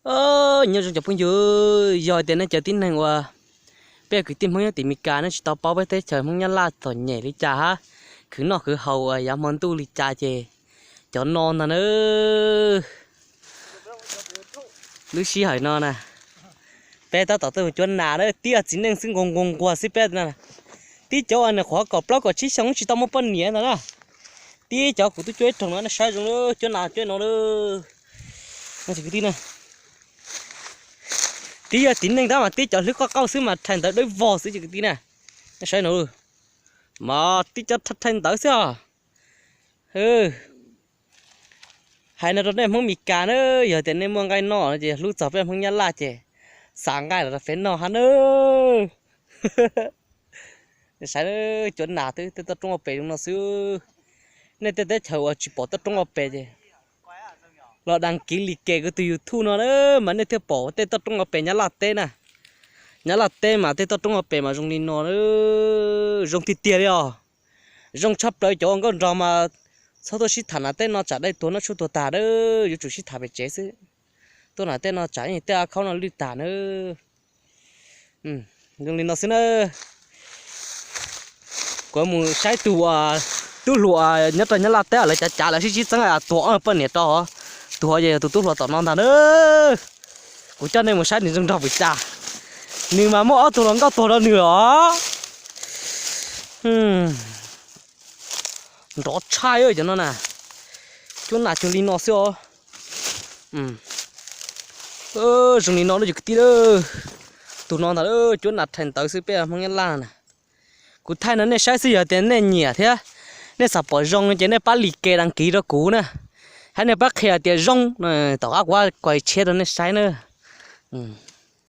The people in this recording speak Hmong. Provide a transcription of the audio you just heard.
Nyob zoo cov phooj ywg, yog tias nej cov tib neeg uas peb kwv tij Hmoob nyob tim Meskas nej tsis tau paub peb teb chaws Hmoob Nyab Laj txom nyem li cas hab, khwv noj khwv haus uas yav hmo ntuj li cas ces cov no ntag na. Lub sij hawm no na, peb tab tom tuaj mus cuab nas na, tib txiv neej xwb nquag nquag nquag xwb peb na. Tib cov uas nyuam qhuav kaum plaub kaum tsib xyoo tsis tau muaj poj niam ntag na. Tib cov kuv twb cuab ib rooj no nej saib zoo, cuab nas cuab no lawm. Kwv tij na, tib yog txiv neej tab mas tib cov hlwb qoj qauj xwb mas rhais ntawv dawb vog xwb ces kwv tij na. Nej saib no, mas tib cov rhais ntawv xwb os. Hais no rau nej Hmoob Meskas na, yog tias nej muaj nqaij noj no ces hlub txog peb Hmoob Nyab Laj ces xa nqaij los rau peb noj hab na. Saib, cuab nas twb tej toj roob ua pem zoo no xwb. Nej tej teb chaws uas tsis pom toj roob ua pem ces los đăng ký like kuv tus YouTube no na, mas nej thiaj pom tej toj roob ua pem Nyab Laj teb na. Nyab Laj teb mas tej toj roob ua pem mas zoo li no, zoo tiag tiag li os. Zoo tshaj plaws cov ua nkauj nraug mas txhob tuaj sib tham na, tej no tsam dej tuag noj tshuaj tuag tag na, yuav tsum sib tham pem tsev xwb. Tuaj na tej no tsam tej av khaub no lwj tag na. Zoo li no xwb na. Kuv mus saib tus tub hluas nyob rau Nyab Laj teb lawv cav cav lawv sib sib txeeb tuag ob poj niam rau, tuag ces yog tus tub hluas tom no ntag na. Kuv coj nej mus saib nws zoo nraug pes tsawg. Nws mas muaj ob tug hluas nkauj tuag rau nws os. Nrov tshaj cov no na. Cuab nas cuag li no xwb os. Zoo li no lawm cov kwv tij. Tus no ntag, cuab nas rhais ntawv xwb peb Hmoob Nyab Laj na. Kuv thaij no nej saib xwb, yog tias nej nyiam thiab nej xav pom zoo no ces nej pab like đăng ký rau kuv na, hab nej pab qhia tias zoo, tom qab kuv kuaj tshiab rau nej saib na.